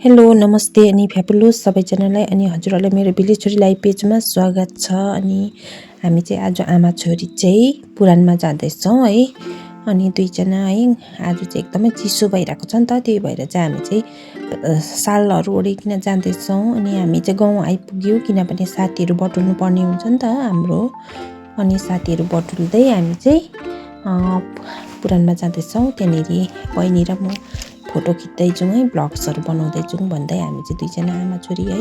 Hello नमस्ते अनि fabulous सबैजनालाई अनि हजुरहरूलाई मेरो भिलेज छोरी लाइभ पेजमा स्वागत छ। अनि हामी चाहिँ आज आमा छोरी चाहिँ पुराणमा जाँदैछौँ है। अनि दुईजना है, आज चाहिँ एकदमै चिसो भइरहेको छ नि त, त्यही भएर चाहिँ हामी चाहिँ सालहरू ओढिकन जाँदैछौँ। अनि हामी चाहिँ गाउँ आइपुग्यौँ किनभने साथीहरू बटुल्नु पर्ने हुन्छ नि त हाम्रो। अनि साथीहरू बटुल्दै हामी चाहिँ पुराणमा जाँदैछौँ। त्यहाँनिर बहिनी र म फोटो खिच्दै जाउँ है, ब्लग्सहरू बनाउँदै जाउँ भन्दै हामी चाहिँ दुईजना आमा छोरी है।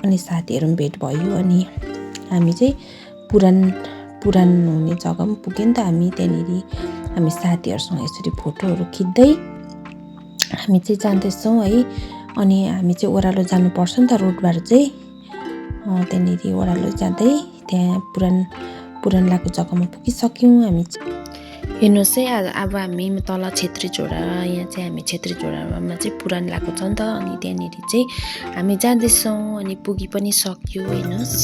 अनि साथीहरू पनि भेट भयो। अनि हामी चाहिँ पुराण हुने जग्गा पनि पुग्यौँ नि त हामी। त्यहाँनिर हामी साथीहरूसँग यसरी फोटोहरू खिच्दै हामी चाहिँ जाँदैछौँ है। अनि हामी चाहिँ ओह्रालो जानुपर्छ नि त रोडबाट चाहिँ। त्यहाँनिर ओह्रालो जाँदै त्यहाँ पुराण लागेको जग्गामा पुगिसक्यौँ हामी चाहिँ। हेर्नुहोस् है, अब हामी तल छेत्री झोडा, यहाँ चाहिँ हामी छेत्री झोडामा चाहिँ पुराण लागेको छ नि त। अनि त्यहाँनिर चाहिँ हामी जाँदैछौँ अनि पुगी पनि सक्यो। हेर्नुहोस्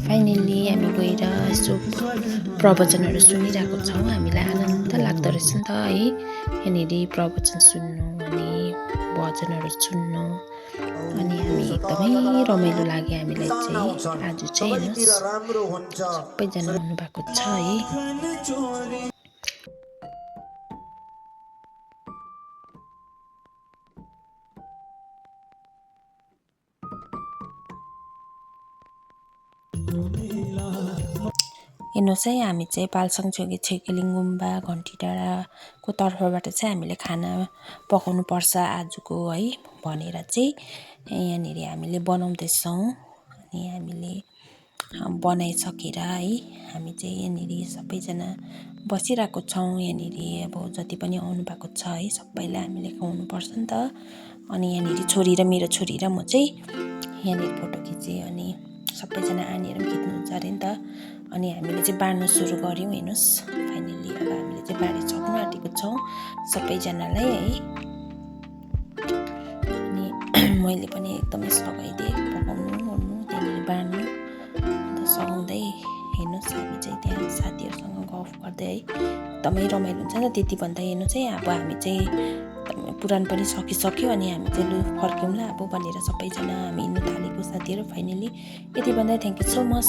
फाइनल्ली हामी गएर यसो प्रवचनहरू सुनिरहेको छौँ। हामीलाई आनन्द लाग्दो रहेछ नि त है, यहाँनिर प्रवचन सुन्नु अनि भजनहरू सुन्नु। अनि हामी एकदमै रमाइलो लाग्यो हामीलाई चाहिँ। आज चाहिँ हेर्नुहोस् सबैजना आउनुभएको छ है। हेर्नुहोस् है, हामी चाहिँ पाल्साङ छेकेलिङ गुम्बा घन्टी डाँडाको तर्फबाट चाहिँ हामीले खाना पकाउनु पर्छ आजको है भनेर चाहिँ यहाँनिर हामीले बनाउँदैछौँ। अनि हामीले बनाइसकेर है हामी चाहिँ यहाँनिर सबैजना बसिरहेको छौँ। यहाँनिर अब जति पनि आउनु भएको छ है सबैलाई हामीले खुवाउनु पर्छ नि त। अनि यहाँनिर छोरी र मेरो छोरी र म चाहिँ यहाँनिर फोटो खिचेँ। अनि सबैजना आनीहरू पनि खिच्नुहुन्छ अरे नि त। अनि हामीले चाहिँ बाँड्नु सुरु गऱ्यौँ। हेर्नुहोस् फाइनल्ली अब हामीले चाहिँ बाँडिसक्नु आँटेको छौँ सबैजनालाई है। अनि मैले पनि एकदमै सघाइदिएँ पकाउनु ओर्नु, त्यहाँनिर बाँड्नु अन्त सघाउँदै। हेर्नुहोस् हामी चाहिँ त्यहाँ साथीहरूसँग गफ गर्दै है एकदमै रमाइलो हुन्छ नि त त्यति भन्दा। हेर्नुहोस् है, अब हामी चाहिँ पुराण पनि सकिसक्यो। अनि हामी चाहिँ लु फर्क्यौँ ल अब भनेर सबैजना हामी हिँड्नु थालेको साथीहरू फाइनल्ली यति भन्दा थ्याङ्क यू सो मच।